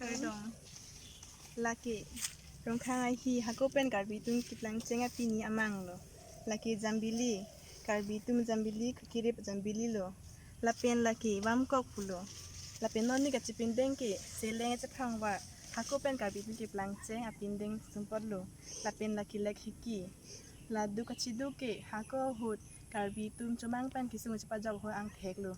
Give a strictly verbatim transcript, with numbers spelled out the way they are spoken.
Kardom. Lake Rongkhang ahi hako pen Karbi atum keplangcheng apini amang lo. Lake Jambili, Karbi atum Jambili, Kukirip Jambili lo. Lapen lake Vamkok pulo. Lapen non ni kachipindeng ke Seleng Chephangwa, hako pen Karbi atum keplangcheng apindeng sumpot lo. Lapen lake Lake Hiki. Ladu kachiduk ke hako ahut Karbi atum chomang pen kesung chepajok ho angthek lo.